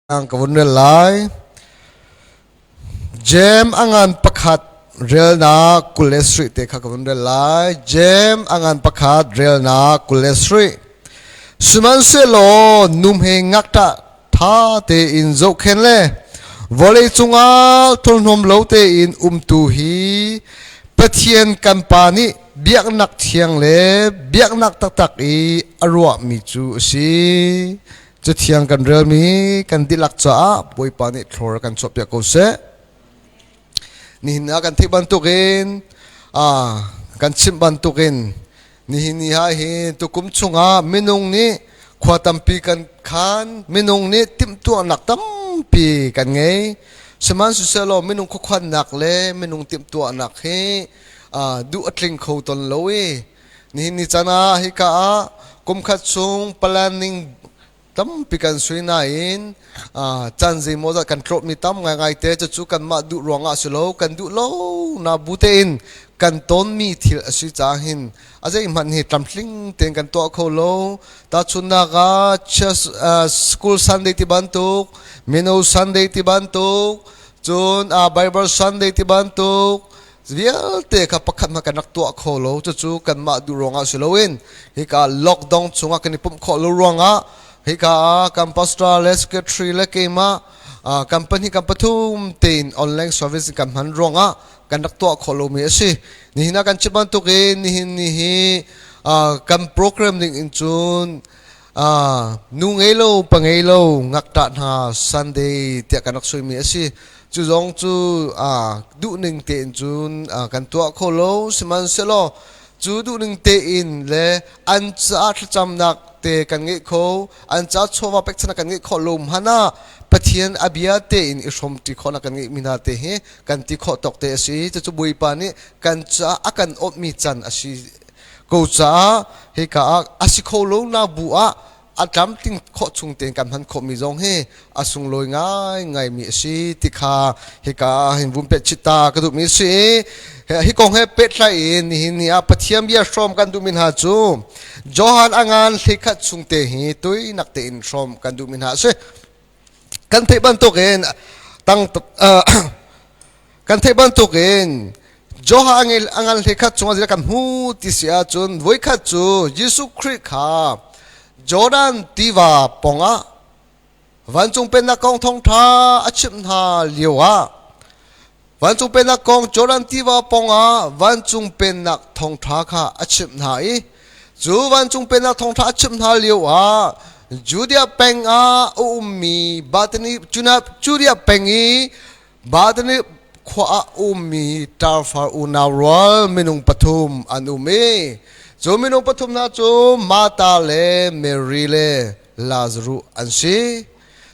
Ang ka vun rel lai. Jem angan pakhat relnak 23 te kha ka vun rel lai. Jem angan pakhat relnak 23. Sihmanhsehlaw numhe ngakṭah ṭha tein zohkhen le vawlei cungah thurhnawm lo tein umtu hi Pathian kan Pa nih biaknak thiang le biaknak taktak i a ruahmi cu a si. Cathiang kan relmi kan dihlak caah Bawipa nih thlor kan chuahpiak ko seh. Nihin ah kan theih bantukin kan chimh bantukin nihin ni ah hin tukum chungah minung nih khua tampi kan khan, minung nih timhtuahnak tampi kan ngei. Sihmanhsehlaw minung khuakhannak le minung timhtuahnak hi duh a tling kho ton lo i Nihin ni caan ah hika ah kumkhat chung planning tampi kan sui nain caan zeimawzat kan tlawhmi tam ngaingai te cucu kanmah duh ruangah si lo, kan duh lo na bu tein kan tonmi thil a si caah hin a zeihmanh hi tlamtling tein kan tuah kho lo. Tahchunhnak ah School Sunday ti bantuk, Mino Sunday ti bantuk, cun Bible Sunday ti bantuk vialte kha pakhat hmanh kan rak tuah kho lo. Cucu kanmah duh ruangah si loin hika lockdown chungah kan i pumh khawh lo ruangah hika ah kan pastor le secretary le keimah kan pahnih kan pathum tein online service kan hman ruangah kan rak tuah khawh lomi a si. Nihin ah kan chim bantukin nihin ni hi kan program ning in cun nu ngei lo pa ngei lo ngakṭah hna Sunday tiah kan rak suimi a si. Cu zong cu duhning tein cun kan tuah kho lo. Sihmanhsehlaw cu duhning tein le an caah thlacamnak te kan ngeih kho, an caah chawva pekchanh kan ngeih khawh lo hmanh ah Pathian a bia tein i hrawmṭi khawhnak kan ngeihmi hna te hi kan ti khawh tawk te a si. Cucu Bawipa nih kan caah a kan awtmi can a si ko caah hika ah a si kho lo na bu ah a tlamtling khawh chung tein kan hman khawhmi zong hi a sunglawi ngaingaimi a si ti kha hika ah hin vun peh chit ta ka duhmi a si. Hi kong he pehtlai in nihin ni ah Pathian bia hrawm kan duhmi hna cu Johan a ngan 11 chung te hi tuinak tein hrawm kan duhmi hna a si. Kan theih bantukin tang kan theih bantukin Johan a ngan 11 chungah zeidah kan hmu ti si ahcun voikhat cu Jesuh Khrih kha Jordan tiva pongah vancung pennak kong thawngṭha a chimh hna lioah vancung pennak kong Jordan tiva pongah vancung pennak thawngṭha kha a chimh hna i cu vancung pennak thawngṭha a chimh hna lioah Judea peng ah a ummi Bethany Judea peng i Bethany khua ah ummi ṭarfar unau rual minung pathum an um i cu minung pathum hna cu Martha le Mary le Lazaruh an si.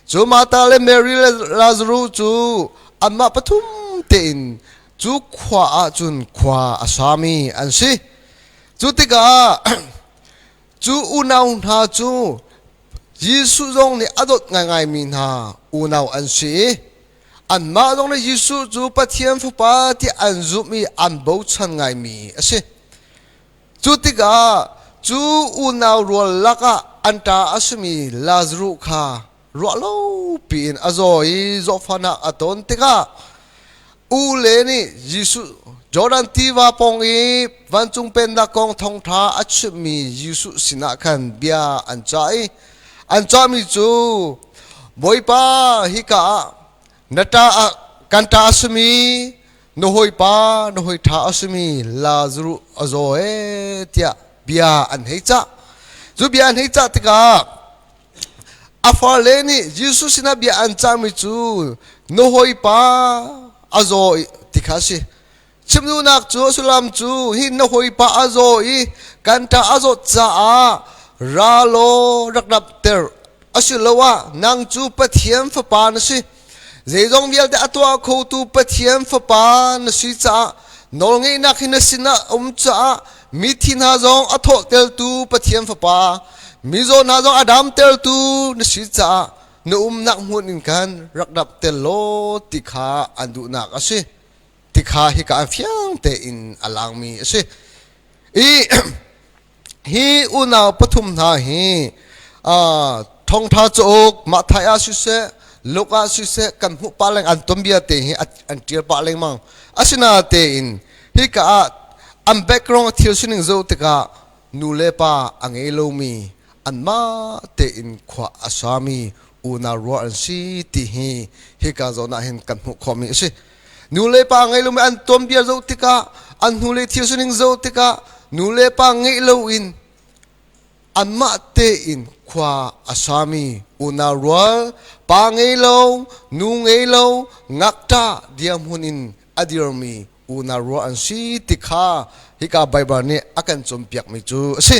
Cu Martha le Mary le Lazaruh cu anmah pathum tein cu khua ah cun khua a sami an si. Cu tikah cu unau hna cu Jesuh zong nih a dawt ngaingaimi hna unau an si i anmah zong nih Jesuh cu Pathian Fapa ti an zumh i an bochan ngaimi a si. Cu tikah cu unau rual lakah an ṭa a simi Lazaruh kha ruahlo piin a zaw i zawhfahnak a ton tikah u le nih Jesuh Jordan tiva pawng i vancung pennak kong thawngṭha a chimhmi Jesuh sinah khan bia an cah i an cahmi cu, "Bawipa, hika ah na ṭa ah kan ṭa a simi na hawipa, na hawi ṭha a simi Lazaruh a zaw ee," tiah bia an hei cah. Cu bia an hei cah tikah a farle nih Jesuh sinah bia an cahmi cu na hawipa a zaw ti kha a si. Chim duhnak cu a sullam cu hi na hawipa a zaw i kan ṭa a zawt caah ra law rak rapter asiloah nang cu Pathian fapa na si. Zeizong vialte a tuah khotu Pathian fapa na si caah nawlngeihnak hi na sinah a um caah mithi hna zong a thawhtertu Pathian fapa, mizaw hna zong a damtertu na si caah na umnak hmun in khan rak rapter law ti kha an duhnak a si. Ti kha hika an fiang tein a langmi a si. I hi unau pathum hna hi thawngṭha cauk Matthai ah siseh, Luke ah siseh kan hmuh pah leng an tuanbia te hi an ṭial pah lengmang. Asinain hika ah an background thil sining zoh tikah nu le pa a ngei lomi anmah tein khua a sami unau rual an si ti hi hika zawn ah hin kan hmuh khawhmi a si. Nu le pa ngei lomi an tuanbia zoh tikah an hnulei thil sining zoh tikah nu le pa ngeih loin anmah tein khua a sami unau rual pa ngei lo nu ngei lo ngakṭah dirhmun in a dirmi unau rual an si ti kha hika Baibal nih a kan cawnpiakmi cu a si.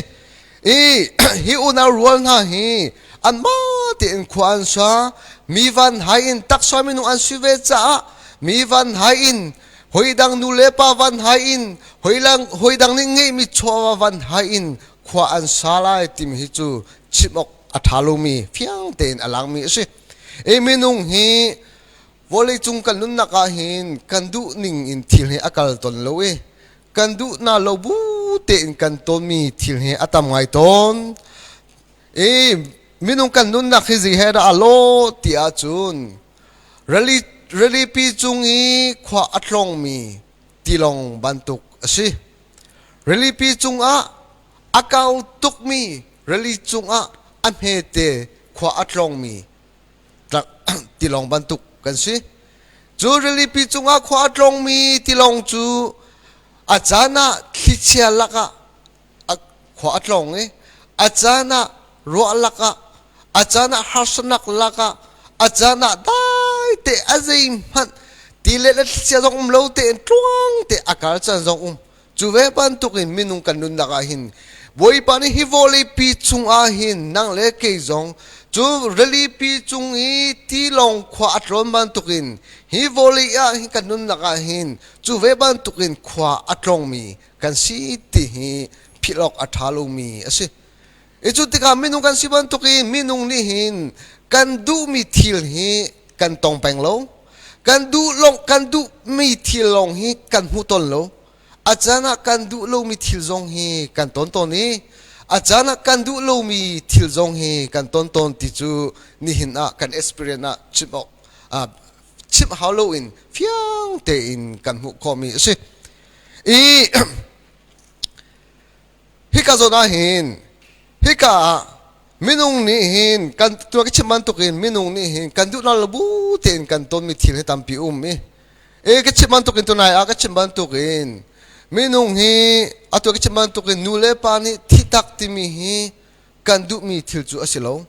I hi unau rual hna hi anmah tein khua an sa mi van hai in taksa minung an si ve caah mi van hai in hoidang nu le pa van hai in hoidang nih ngeihmi chawva van hai in khua an sa lai timi hi cu chim awk a ṭha lomi fiang tein a langmi a si. I minung hi vawleicung kan nunnak ah hin kan duh ning in thil hi a kal ton lo i kan duh na lo bu tein kan tonmi thil hi a tam ngai tawn. I minung kan nunnak hi zei he dah a lawh ti ahcun rilipi cung i khua a tlongmi tilawng bantuk a si. Rilipi cungah a kau tukmi rili cungah a hmete khua a tlawngmi tilawng bantuk kan si. Cu rilipi cungah khua a tlawngmi tilawng cu a caan ah thlichia lakah khua a tlawng i a caan ah ruah lakah a caan ah harsatnak lakah a caan ah dai te a zeihmanh ti le thlichia zong um lo tein tluang te a kal caan zong um. Cu ve bantukin minung kan nunnak ah hin Bawipa nih hi vawleipi chungah hin nang le kei zong cu rilipi cung i tilawng khua a tlawn bantukin hi vawlei ah hin kan nunnak ah hin cu ve bantukin khua a tlawngmi kan si ti hi philh awk a ṭha lomi a si. I cu tikah minung kan si bantukin minung nih hin kan duhmi thil hi kan tong peng lo. Kan duh long kan duhmi thil lawng hi kan hmu tawn lo. A caan ah kan duh lomi thil zong hi kan ton tawn i a caan ah kan duh lomi thil zong hi kan ton tawn ti cu nihin ah kan experience ah chim awk chimh hau loin fiang tein kan hmuh khawhmi a si. I hika zawn ah hin hika ah minung nih hin kan tuah ka chim bantukin minung nih hin kan duh lo bu tein kan tonmi thil hi tampi um i e ka chim bantukin tunai ah ka chim bantukin minung hi atu ka chim bantukin nu le pa nih thi tak timi hi kan duhmi thil cu a si lo.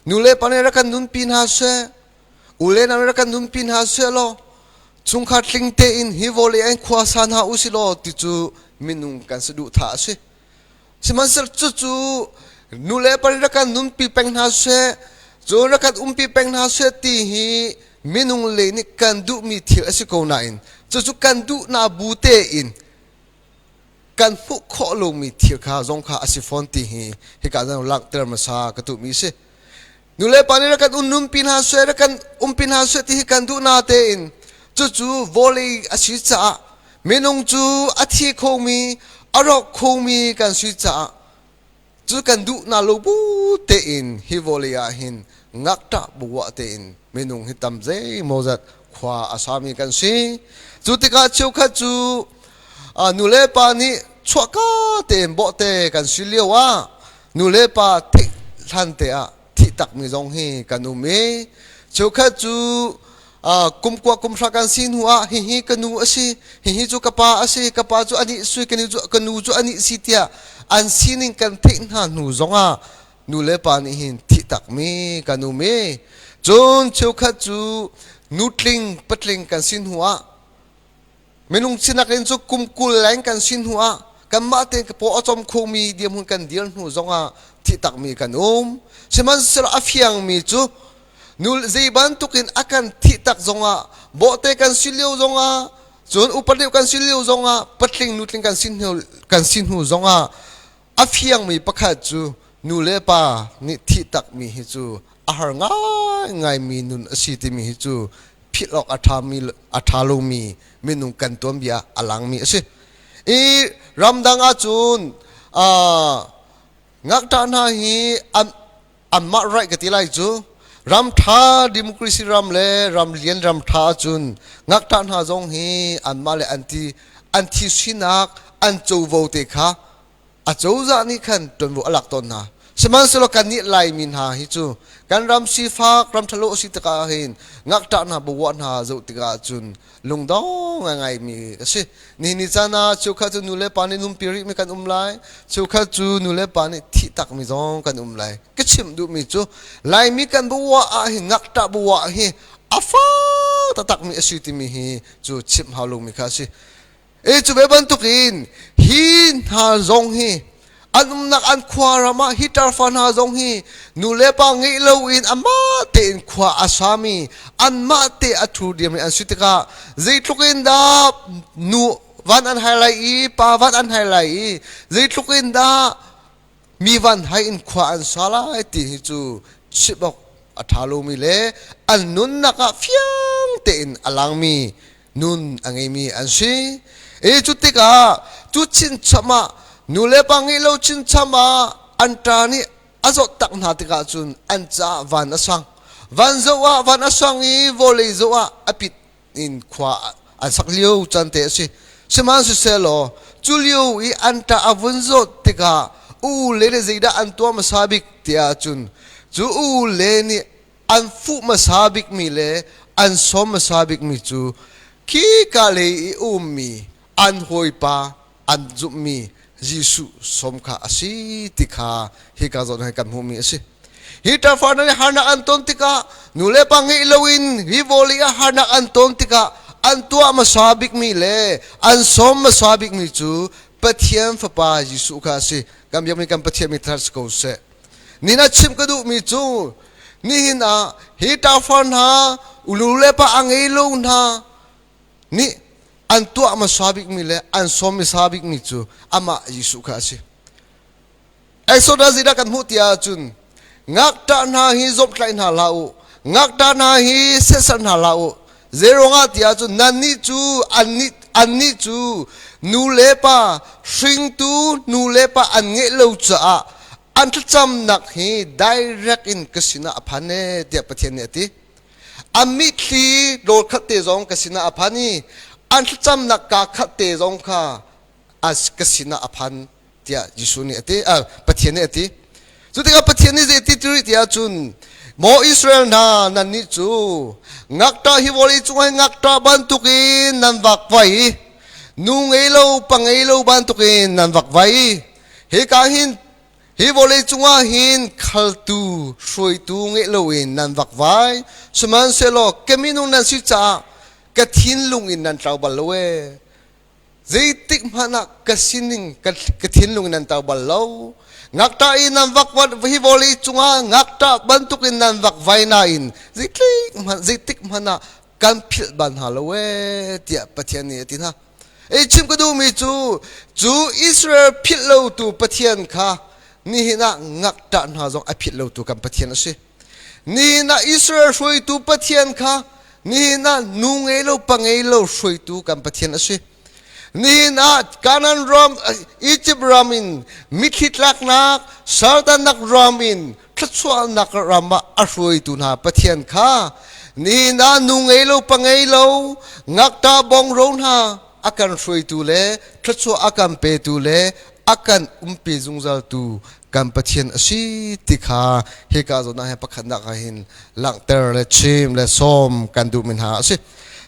Nu le pa nih rak kan nunpi hna seh u le nau rak kan nunpi hna seh law chungkhar tling tein hi vawlei an khua sa hna u si law ti cu minung kan saduhthah a si. Sihmanhsehlaw cucu nu le pa rak kan nunpi peng hna seh, cu rak kan umpi peng hna seh ti hi minung le nih kan duhmi thil a si ko nain cucu kan duhnak bu tein kan hmuh khawh lomi thil kha zong kha a si fawn ti hi hika zong langhter hmasa ka duhmi a si. Nu le pa nih rak kan nunpi hna seh, rak kan umpi hna seh ti hi kan duh na tein cucu vawlei a si caah minung cu a thi khomi, a rawk khomi kan si caah cu kan duh na lo bu tein hi vawlei ah hin ngakṭah buah tein minung hi tam zeimawzat khua a sami kan si. Cu tikah cheukhat cu nu le pa nih chuahka tein bawhte kan si lio ah nu le pa theih hlan te ah thih takmi zong hi kan um i cheukhat cu kum kua kum hra kan si hnu ah hihi ka nu a si, hihi cu ka pa a si, ka pa cu anih sui, ka nu cu ka nu cu anih si tiah an sining kan theih hna hnu zongah nu le pa nih hin thih takmi kan um i cun cheukhat cu nutling patling kan si hnu ah minung sinak in cu kum 20 leng kan si hnu ah kanmah tein ka paw a cawm khomi dirhmun kan dir hnu zongah thih takmi kan um. Sihmanhsehlaw a fiangmi cu nu zei bantukin a kan thih tak zongah bawhte kan si lio zongah cun upa deuh kan si lio zongah patling nutling kan si hnu kan si hnu zongah a fiangmi pakhat cu nu le pa nih thih takmi hi cu a har ngaingaimi nun a si timi hi cu philh awk a ṭhami a ṭha lomi minung kan tuanbia a langmi a si. I ramdang ahcun ngakṭah hna hi an anmah right ka ti lai cu. Ram ṭha democracy ram le ram lian ram ṭha ahcun ngakṭah hna zong hi anmah le an ti an thi sinak an covo te kha a cozah nih khan ṭuanvo a lak tawn hna. Sihmanhsehlaw kannih Laimi hna hi cu kan ram sifak ram ṭhalo a si tikah hin ngakṭah hna bavuah hna zoh tikah cun lungdong ngaingaimi a si. Nihin ni caan ah cheukhat cu nu le pa nih nunpi rihmi kan um lai, cheukhat cu nu le pa nih thih takmi zong kan um lai. Ka chim duhmi cu Laimi kan bavuah ah hin ngakṭah bavuah hi a fa taktakmi a si timi hi cu chimh hau lomi kha a si. E cu ve bantukin hi hna zong hi an umnak an khua ram ah hi ṭarfa hna zong hi nu le pa ngeih loin amah tein khua a sami anmah te a ṭhu diammi an si tikah zeitluk in dah nu van an hai lai i pa van an hai lai i zeitluk in dah mi van hai in khua an sa lai ti hi cu chimh awk a ṭha lomi le an nunnak ah fiang tein a langmi nun a ngeimi an si. E cu tikah cu chincham ah nu le pa ngeih lo chincham ah an ṭa nih a zawt tak hna tikah cun an caah van a sang. Van zoh ah van a sang i vawlei zoh ah a pit in khua an sak lio caan te a si. Sihmanhsehlaw cu lio i an ṭa a vun zawt tikah u le nih zeidah an tuah hmasa bik tiah cun cu u le nih an fuh hmasa bikmi le an sawm hmasa bikmi cu khika lei i ummi an hawipa an zumhmi Jesuh sawm kha a si ti kha hika zawn hin kan hmuhmi a si. Hi ṭafar hna nih harnak an ton tikah nu le pa ngeih loin hi vawlei ah harnak an ton tikah an tuah hmasa bikmi le an sawm hmasa bikmi cu Pathian Fapa Jesuh kha a si. Kan biakmi kan Pathian mi thar si ko seh. Nin a chimh ka duhmi cu nihin ah hi ṭafar hna nu le pa a ngei lo hna nih an tuah hmasa bikmi le an sawm hmasa bikmi cu amah Jesuh kha a si. Exodus zeidah kan hmuh ti ahcun ngakṭah hna hi zawmhtlaih hna hlah u, ngakṭah hna hi serhsat hna hlah u. Zeiruangah ti ahcun nannih cu annih annih cu nu le pa hringtu nu le pa an ngeih lo caah an thlacamnak hi direct in ka sinah a phan e tiah Pathian nih a ti. A mitthli rawl khat te zong ka sinah a phan i an thlacamnak kaa khat te zong kha ka sinah a phan tiah Jesuh nih a ti, Pathian nih a ti. Cu tikah Pathian nih zei ti ti ti ahcun Maw Israel hna nannih cu ngakṭah hi vawlei cungah hin ngakṭah bantukin nan vakvai i nu ngei lo pa ngei lo bantukin nan vakvai i hika hin Hi vawlei cungah hin khaltu hruaitu ngeih loin nan vakvai, sihmanhsehlaw ka minung nan si caah ka thinlung in nan tlau bal lo ee. Zeitik hmanh ah ka sining ka thinlung in nan tlau bal lo. Ngakṭah i nan vakvat hi vawlei cungah ngakṭah bantukin nan vakvai nain zeitik hmanh zeitik hmanh ah kan philh bal hna lo ee tiah Pathian nih a ti hna. Ei chim ka duhmi cu cu Israel philh lotu Pathian kha nihin ah ngakṭah hna zong a philh lotu kan Pathian a si. Nihin ah Israel hruaitu Pathian kha nihin ah nu ngei lo pa ngei lo hruaitu kan Pathian a si. Nihin ah Canaan ram Egypt ram in mitthli tlaknak sardanak ram in thluachuahnak ram ah a hruaitu hna Pathian kha nihin ah nu ngei lo pa ngei lo ngakṭah bawngro hna a kan hruaitu le thluachuah a kan petu le a kan umpi zungzaltu kan Pathian a si ti kha hika zawn ah hin pakhatnak ah hin langhter le chim le sawm kan duhmi hna a si.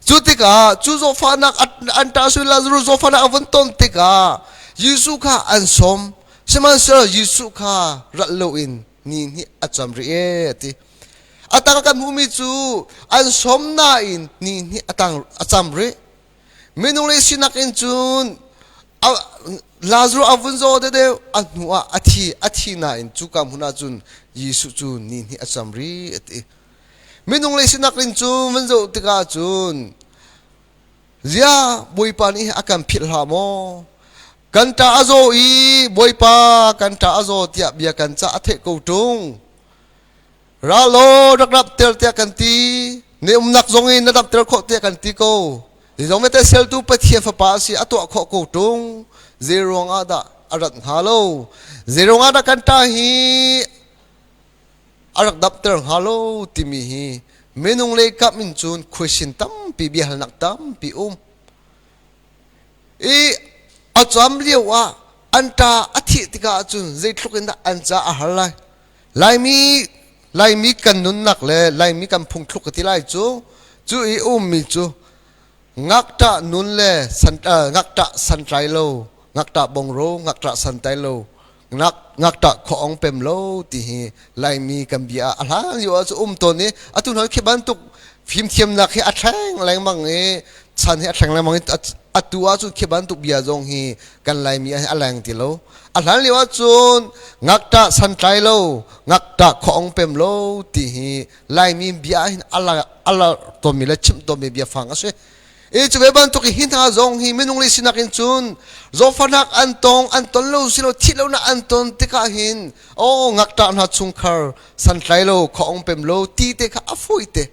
Cu tikah cu zawtfahnak an ṭah sui Lazarus zawtfahnak a vun ton tikah Jesuh kha an sawm. Sihmanhsehlaw Jesuh kha rat loin ni hnih a cam rih ee a ti. A tang kan hmuhmi cu an sawm nain ni hnih a tang a cam rih. Minung le sinak in cun Lazarus a vun zaw deuh a hnu ah a thi a thi nain cuka hmun ah cun Jesuh cu ni hnih a cam rih a ti. Minung le sinak in cun vun zoh tikah cun Ziah Bawipa nih a kan philh hlah maw? Kan ṭa a zaw i Bawipa kan ṭa a zaw tiah bia kan cah a theih ko ṭung. Ra law rak rapter tiah kan ti. Na umnak zong in na damter khawh tiah kan ti ko. Zeizong vialte seltu Pathian Fapa a si a tuah khawh ko ṭung. Zei ruang ah dah a rat hnga lo? Zei ruang ah dah kan ṭa hi a rak damter hnga lo timi hi minung lei kap in cun question tampi biahalnak tampi um. I a cam lio ah an ṭa a thih tikah cun zeitluk in dah an ca a har lai. Laimi Laimi kan nunnak le Laimi kan phungthluk ka ti lai cu cu i ummi cu ngakṭah nun le san, ngakṭah santlai lo, ngakṭah bongro, ngakṭah santai lo, ngakṭah khuaong pem lo ti hi Laimi kan bia ah a hlan lio ah cu um tawn i atu hna khi bantuk fimthiamnak hi a thleng lengmang i chan hi a thleng lengmang i atu ah cun khi bantuk bia zong hi kan Laimi ah a leng ti lo. A hlan lio ah cun ngakṭah santlai lo, ngakṭah khuaong pem lo ti hi Laimi bia ah hin a lar tawnmi le chimh tawnmi biafang a si. I cu ve bantuk hi hna zong hi minung le sinak in cun zawfanak an tong an ton lo silo thih lo nak an ton tikah hin oh ngakṭah hna chungkhar santlai lo khaong pem lo ti te kha a fawi te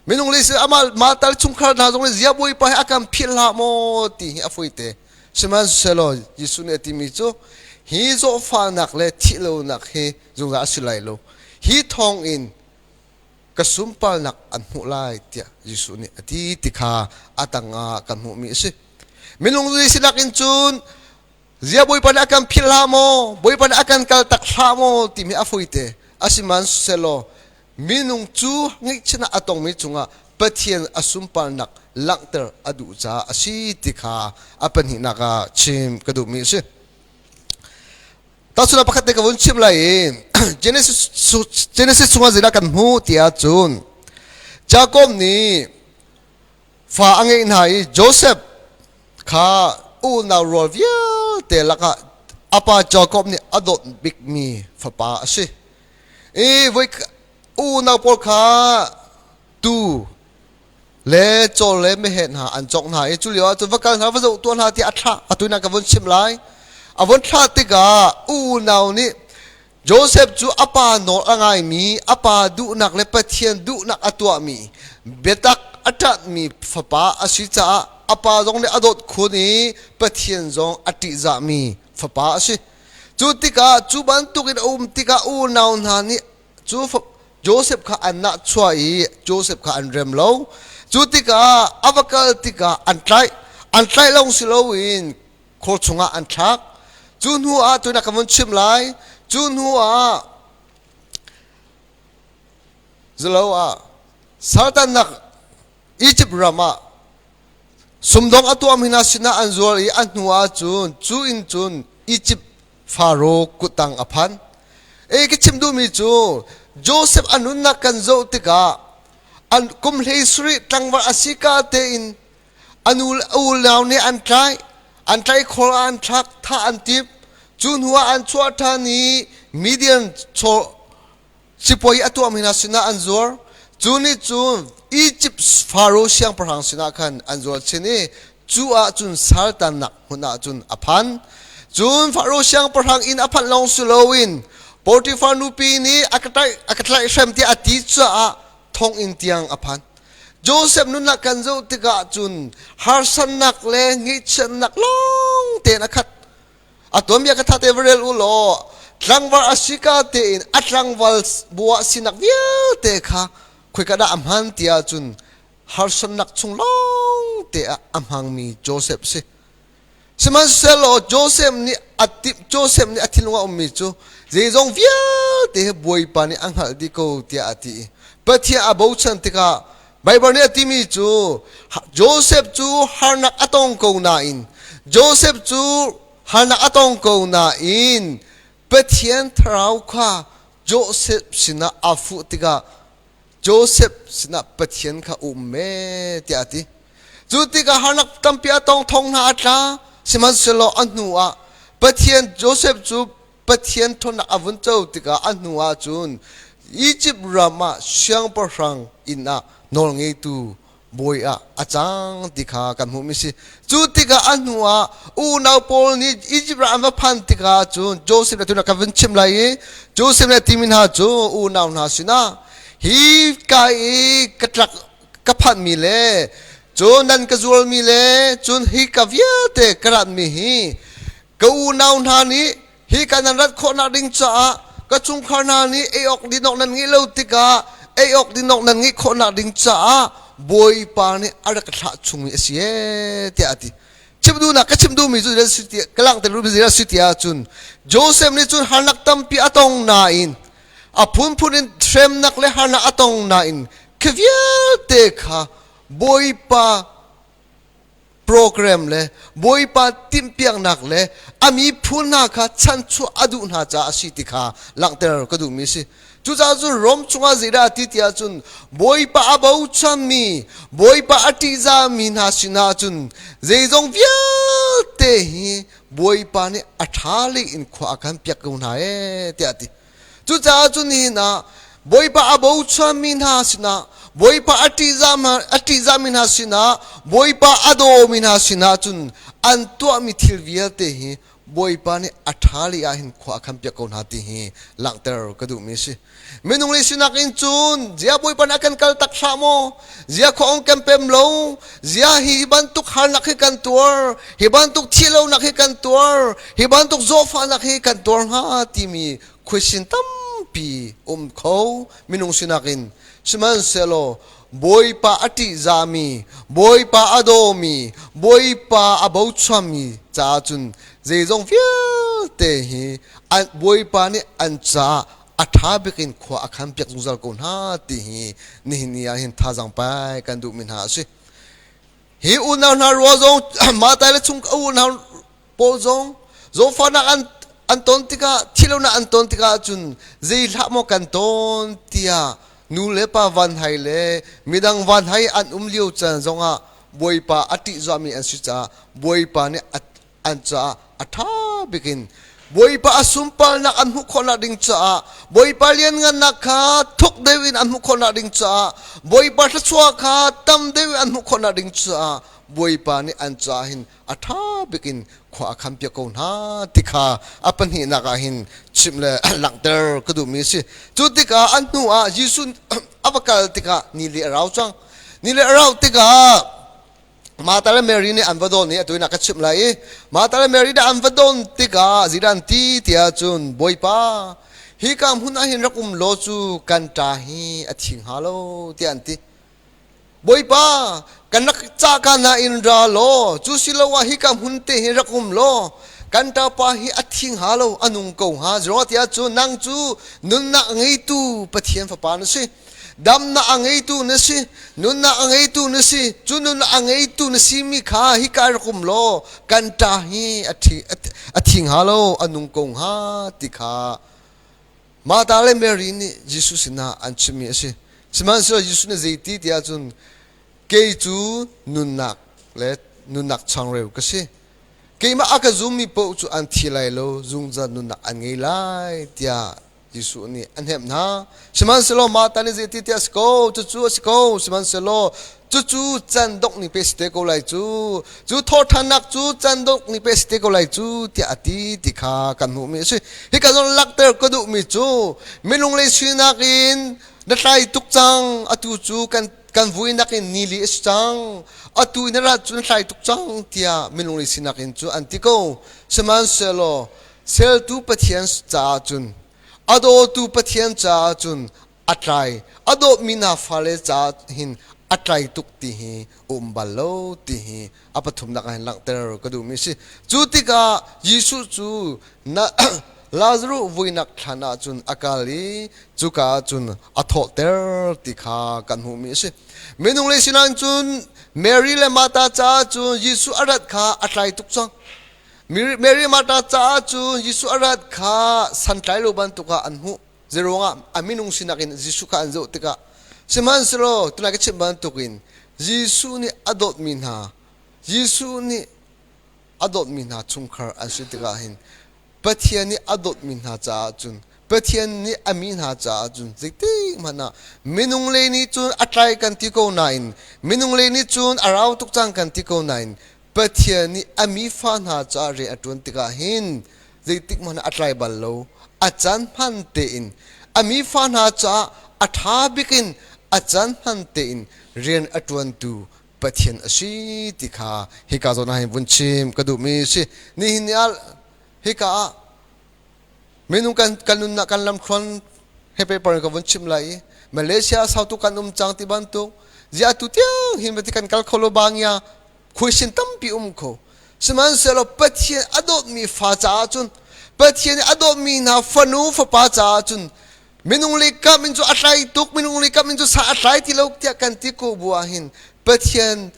minung le si ama ma tal chungkhar hna zong le zia bawipa hi a kan philh hlah maw ti hi a fawi te sihmanhsehlaw Jesuh nih a timi cu hi zawhfahnak le thih lonak hi zungzal a si lai lo hi thawng in ka sunparnak an hmuh lai tiah Jesuh nih a ti ti kha a tangah kan hmuhmi a si. Minung sinak in cun zia Bawipa nih a kan philh hlah maw, Bawipa nih a kan kal tak hlah maw timi a fawi Asihmanhsehlaw minung cu ngaihchiatnak a tongmi cungah Pathian a sunparnak langhter a duh caah a si ti kha a pahnihnak ah chim ka duhmi a si. Tahchunhnak pakhat te ka vun chim lai i Genesis Genesis chungah zeidah kan hmuh ti ahcun Jakob nih fa a ngeih hna i Joseph kha unau rual vialte lakah a pa Jakob nih a dawt bikmi fapa a si. I voi unau pawl kha tuu le caw le meheh hna an cawk hna i cu lio ah cun va kal hna va zoh tuah hna tiah a thlah. Atu na ka vun chim lai. A vun thlah tikah unau nih Joseph cu a pa nawl a ngaimi, a pa duhnak le Pathian duhnak a tuahmi, biatak a ṭanhmi fapa a si caah a pa zong nih a dawt khun i Pathian zong a ṭihzahmi fapa a si. Cu tikah cu bantukin a um tikah unau hna nih cu Joseph kha an nahchuah i Joseph kha an rem lo. Cu tikah a va kal tikah an tlaih. An tlaih lawng si loin khor chungah an thlak. Cu hnu ah tunak ka vun chim lai. Cu hnu ah zalo ah saltannak Egypt ram ah sumdong a tuahmi hna sinah an zuar i a hnu ah cun cu in cun Egypt Faro kuttang a phan. E ka chim duhmi cu Joseph a nunnak kan zoh tikah an kum hlei sarih tlangval a si ka tein a nu unau nih an tlaih an tlaih khor ah an thlak thah an timh cu hnu ah an chuah ṭhan i Midian chaw sipuai a tuahmi hna sinah an zuar. Cu nih cun Egypt Faro siangpahrang sinah khan an zuar chin i cu ah cun saltannak hmun ah cun a phan. Cun Faro siangpahrang inn a phanh lawng si loin Potifar nupi nih a ka tlaih a ka tlaihhrem tiah a ti caah thonginn tiang a phan. Joseph nunnak kan zoh tikah cun harsatnak le ngaihchiatnak lawng tein a khat. A tuanbia ka tha te va rel u law tlangval a si ka tein a tlangval bua sinak vialte kha khoika dah a hman ti ahcun harsatnak chung lawng te ah a hmangmi Joseph si. Sihmanhsehlaw Joseph nih a timh Joseph nih a thinlung a ummi cu zeizong vialte hi Bawipa nih a hngalh dih ko tiah a ti i Pathian a bochan tikah Baibal nih a timi cu Joseph cu harnak a tong ko nain Joseph cu harnak a tong ko nain Pathian thlarau kha Joseph sinah aa fuh tikah Joseph sinah Pathian kha um me tiah a ti. Cu tikah harnak tampi a tong thong hna a tla sihmanhsehlaw a hnu ah Pathian Joseph cu Pathian ṭhawnnak a vun co tikah a hnu ah cun Izipt ram ah siangpahrang inn ah nawlngeitu bawi ah a cang ti kha kan hmuhmi si. Cu tikah a hnu ah unau pawl nih Izipt ram an va phan tikah cun Joseph le tuna ka vun chim lai i Joseph le timi hna cu unau hna sinah hi ka i ka tlak ka phanhmi le cun nan ka zualmi le cun hi ka vialte ka ratmi hi Ka unau hna nih hi ka nan rat khawhnak ding caah Ka chungkhar hna nih ei awk din awk nan ngeih lo tikah ei awk din awk nan ngeih khawhnak ding caah Bawipa nih a rak ka thlah chungmi a si ee tiah a ti. Chim duhnak ka chim duhmi cu ka langhter duhmi zeidah a si ti ahcun Joseph nih cun harnak tampi a tong nain a phunphun in hremnak le harnak a tong nain khi vialte kha Bawipa program le Bawipa timhpiaknak le a miphun hna kha chanchuah a duh hna caah a si ti kha langhter ka duhmi a si. Cucaah cun Rom chungah zeidah a ti ti ahcun Bawipa a bochanmi, Bawipa a ṭihzahmi hna sinah cun zeizong vialte hi Bawipa nih a ṭha lei in khua a kan piak ko hna ee tiah a ti. Cucaah cun nihin ah Bawipa a bochanmi hna sinah, Bawipa a ṭihzahmi hna sinah, Bawipa a dawmi hna sinah cun an tuahmi thil vialte hi Bawipa nih a ṭha lei ah hin khua a khan piak ko hna ti hi langhter ka duhmi a si. Minung le sinak in cun zia Bawipa nih a kan kal tak hlah maw? Zia khua ong kan pem lo? Zia hi bantuk harnak hi kan tuar, hi bantuk thihlonak hi kan tuar, hi bantuk zawhfahnak hi kan tuar hnga timi question tampi um kho minung sinak in. Sihmanhsehlaw Bawipa a ṭihzahmi, Bawipa a dawmi, Bawipa a bochanmi caah cun zeizong vialte hi Bawipa nih an caah a ṭha bik in khua a khanpiak zungzal ko hna ti hi nihin ni ah hin thazaang pai kan duhmi hna a si. Hi unau hna rua zong Martha le chung a unau pawl zong zawtfahnak an ton tikah thihlonak an ton tikah cun zei hlah maw kan ton tiah nu le pa vanhai le midang vanhai an um lio caan zongah Bawipa a ṭihzahmi an si caah Bawipa nih an caah a ṭha bik in Bawipa a sunparnak an hmuh khawhnak ding caah Bawipa lianngannak kha thuk deuh in an hmuh khawhnak ding caah Bawipa thluachuah kha tam deuh in an hmuh khawhnak ding caah Bawipa nih an caah hin a ṭha bik in khua a khanpiak ko hna ti kha a pahnihnak ah hin chimh le langhter ka duhmi a si. Cu tikah an hnu ah Jesuh a va kal tikah ni li a rau cang. Ni li a rauh tikah Martha le Mary nih an va don i atu in a ka chimh lai i Martha le Mary nih an va don tikah zeidah an ti tiah cun Bawipa hika hmun ah hin rak um law cu kan ṭa hi a thi hnga lo tiah an ti. Bawipa, kan rak cah ka na in ra law, cu siloah hika hmun te hi rak um law, kan ṭapa hi a thi hnga lo, a nung ko hnga. Zeicahtiah cun nang cu nunnak a ngeitu Pathian fapa na si. Damnak a ngeitu na si, nunnak a ngeitu na si. Cu nunnak a ngeitu na simi kha hika rak um law, kan ṭa hi a thi hnga lo, a nung ko hnga ti kha Martha le Mary nih Jesuh sinah an chimmi a si. Sihmanhsehlaw Jesuh nih zeiti ti ahcun kei cu nunnak le nunnak changreu ka si. Keimah a ka zummi paoh cu an thi lai lo, zungzal nunnak an ngei lai tiah Jesuh nih a hnemh hna. Sihmanhsehlaw Martha nih zeiti ti a si ko, cucu a si ko. Sihmanhsehlaw cucu can dongh ni pe si te ko lai cu cu thawhṭhannak cu can dongh ni pe si te ko lai cu tiah a ti ti kha kan hmuhmi a si. Hika zawn langhter ka duhmi cu minung lei sinak in na tlai tuk cang atu cu kan kan vuinak in ni li a si cang atu in na rat cu na tlai tuk cang tiah minung lei sinak in cu an ti ko. Sihmanhsehlaw seltu Pathian caah cun a dawtu Pathian caah cun a tlai a dawtmi hna fale caah hin a tlai tuk ti hi um bal lo ti hi a pathumnak ah hin langhter ka duhmi a si. Cu tikah Jesuh cu na Lazarus vuinak thlan ah cun a kal i cuka ah cun a thawhter ti kha kan hmuhmi a si. Minung le sinah cun Mary le Martha caah cun Jesuh a rat kha a tlai tuk cang. Mary Martha caah cun Jesuh a rat kha santlai lo bantuk ah an hmuh. Zeiruangah a minung sinak in Jesuh kha an zoh tikah sihmanhsehlaw tunai ka chimh bantukin Jesuh nih a dawtmi hna Jesuh nih a dawtmi hna chungkhar an si tikah hin Pathian nih a dawtmi hna caah cun Pathian nih a mi hna caah cun zeitik hmanh ah minung le nih cun a tlai kan ti ko nain minung le nih cun a rau tuk cang kan ti ko nain Pathian nih a mi fa hna caah rian a ṭuan tikah hin zeitik hmanh ah a tlai bal lo. A caan hman tein a mi fa hna caah a ṭha bik in a caan hman tein rian a ṭuantu Pathian a si ti kha hika zawn ah hin vun chim ka duhmi a si. Nihin ni ah hika ah Minung kan kan nunnak kan lamthluan he paper ka vun chim lai i Malaysia sautu kan um cang ti bantuk zia tu tiang hin ti kan kal kho lo bangia question tampi um kho. Sihmanhsehlaw Pathian a dawtmi fa caah cun, Pathian a dawtmi hna fanu fapa caah cun minung le kam in cu a tlai tuk, minung le kam in cu sa a tlai ti lo tiah kan ti ko bu ah hin Pathian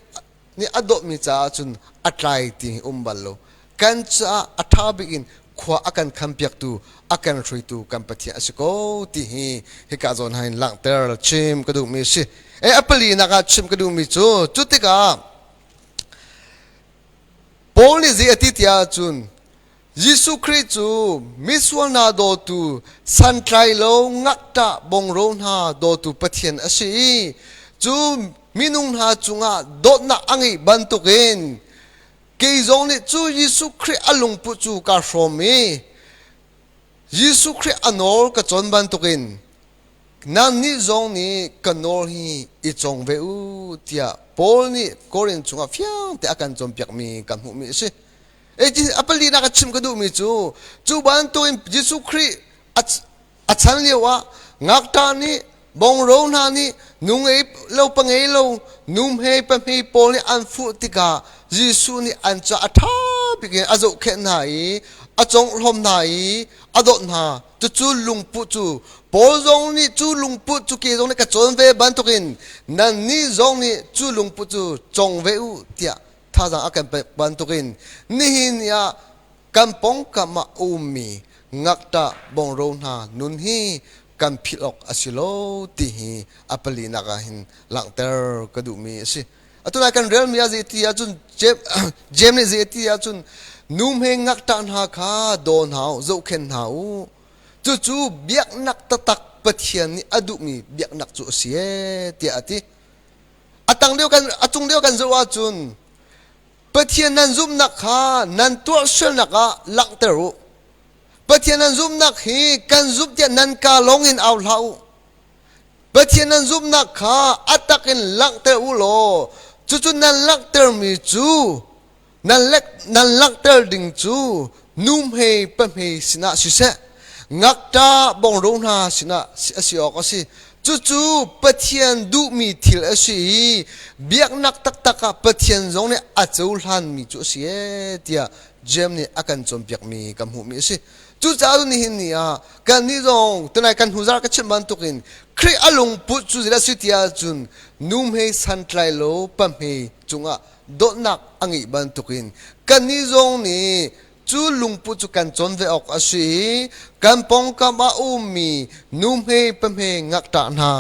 nih a dawtmi caah cun a tlai ti um bal lo. Kan caah a ṭha bik in khua a kan khampiaktu, a kan hruaitu kan Pathian a si ko ti hi hika zawn hin langhter chim ka duhmi a si. E a palinak ah chim ka duhmi cu, cu tikah Paul nih zei a ti tiah cun Jesuh Khrih cu misual hna dawtu, santlai lo ngakṭah bongro hna dawtu Pathian a si i cu minung hna cungah dawtnak a ngeih bantukin kei zong nih cu Jesuh Khrih a lungput cu kaa hrawm i Jesuh Khrih a nawl ka cawn bantukin nannih zong nih ka nawl hi i cawng ve u tiah Paul nih Korin chungah fiang te a kan cawnpiakmi kan hmuhmi a si. A palinak a chim ka duhmi cu, cu bantukin Jesuh Khrih a chan lio ah ngakṭah nih bongro hna nih nu ngei lo pa ngei lo nu hmei pahmei pawl nih an fuh tikah Jesuh nih an ca a ṭha bik in a zohkhenh hna i a conghhlawm hna i a dawt hna. Cucu lungput cu Paul zong nih cu lungput cu ke zong nih ka cawn ve bantukin nannih zong nih cu lungput cu cong ve u tiah thazaang a kan pek bantukin nihin ni ah kan pawngkam ah a ummi ngakṭah bongro hna nun hi kan philh awk a si lo ti hi a palinak ah hin langhter ka duhmi a si. Atu lai kan relmi ah zei ti ahcun Jeim nih zei ti ahcun nu hme ngakṭah hna kha daw hna u, zohkhenh hna u. Cucu biaknak taktak Pathian nih a duhmi biaknak cu a si ee tiah a ti. A tang deuh kan a cung deuh kan zoh ahcun Pathian nan zumhnak kha nan tuahsualnak ah langhter u. Pathian nan zumhnak hi kan zumh tiah nan kaa lawng in au hlah u. Pathian nan zumhnak kha a tak in langhter u law cucu nan langhtermi cu nan langhter ding cu nuhmei pahmei sinah siseh, ngakṭah bongro hna sinah a si awk a si. Cucu Pathian duhmi thil a si i biaknak taktak ah Pathian zong nih a cohlanmi cu a si ee tiah Jeim nih a kan cawnpiakmi kan hmuhmi a si. Cucaah nihin ni ah kannih zong tunai kan hnuzar ka chimh bantukin Khrih a lungput cu zeidah a si ti ahcun nuhmei santlai lo pahmei cungah dawtnak a ngeih bantukin kannih zong nih cu lungput cu kan cawn ve awk a si i kan pawngkam ah a ummi nuhmei pahmei ngakṭah hna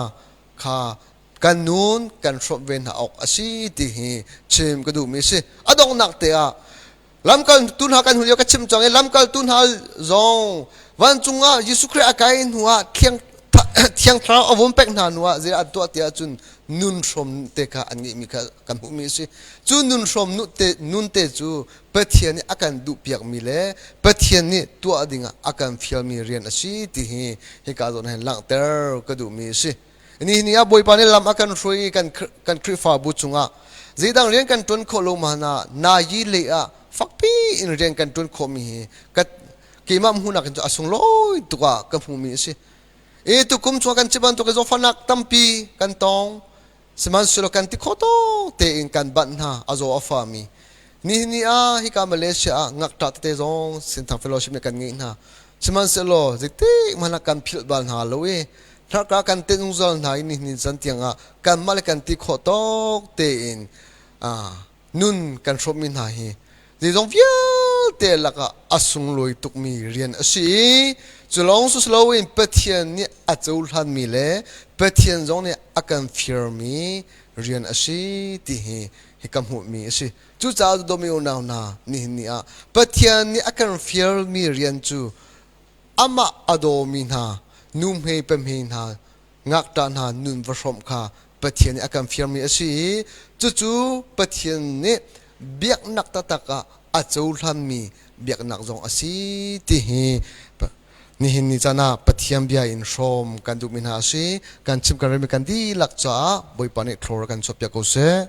kha kan nun kan hrawmh ve hna awk a si ti hi chim ka duhmi a si. A donghnak te ah lamkaltu hna kan hun lio ka chim cang i lamkaltu hna zong vancung ah Jesuh Khrih a kai hnu ah Thiang Thlarau a vun pek hna hnu ah zei an tuah ti ahcun nun hrawm te kha an ngeihmi kha kan hmuhmi a si. Cu nun hrawm nun te cu Pathian nih a kan duhpiakmi le Pathian nih tuah dingah a kan fialmi rian a si ti hi hika zawn hin langhter ka duhmi a si. Nihin ni ah Bawipa nih lam a kan hruai i kan Khrihfabu cungah zeidang rian kan ṭuan khawh lo hmanh nayi lei ah fakpi in rian kan ṭuan khawhmi hi ka keimah hmuhnak in cu a sunglawi tuk ah ka hmuhmi a si. I tukum chung kan ci bantuk i zawtfahnak tampi kan tong. Sihmanhsehlaw kan ti khawh tawk tein kan banh hna a zaw a fami. Nihin ni ah hika Malaysia ah ngakṭah tete zong Sinthang Fellowship nih kan ngeih hna. Sihmanhsehlaw zeitik hmanh ah kan philh bal hna lo i hnarka kan tenh zungzal hna i nihin zan tiangah kanmah le kan ti khawh tawk tein nun kan hrawmmi hna hi zeizong vialte lakah a sunglawi tukmi rian a si i cu lawng si loin Pathian nih a cohlanmi le Pathian zong nih a kan firmi rian a si ti hi hi ka hmuhmi a si. Cucaah dawmi unau hna, nihin ni ah Pathian nih a kan fialmi rian cu amah a dawmi hna, nuhmei pahmei hna, ngakṭah hna nun va hrawmh kha Pathian nih a kan fialmi a si i cucu Pathian nih biaknak taktak ah a cohlanmi biaknak zong a si ti hi nihin ni caan ah Pathian bia in hrawm kan duhmi hna a si. Kan chim kan relmi kan dihlak caah Bawipa nih thlawr kan chuahpiak ko seh.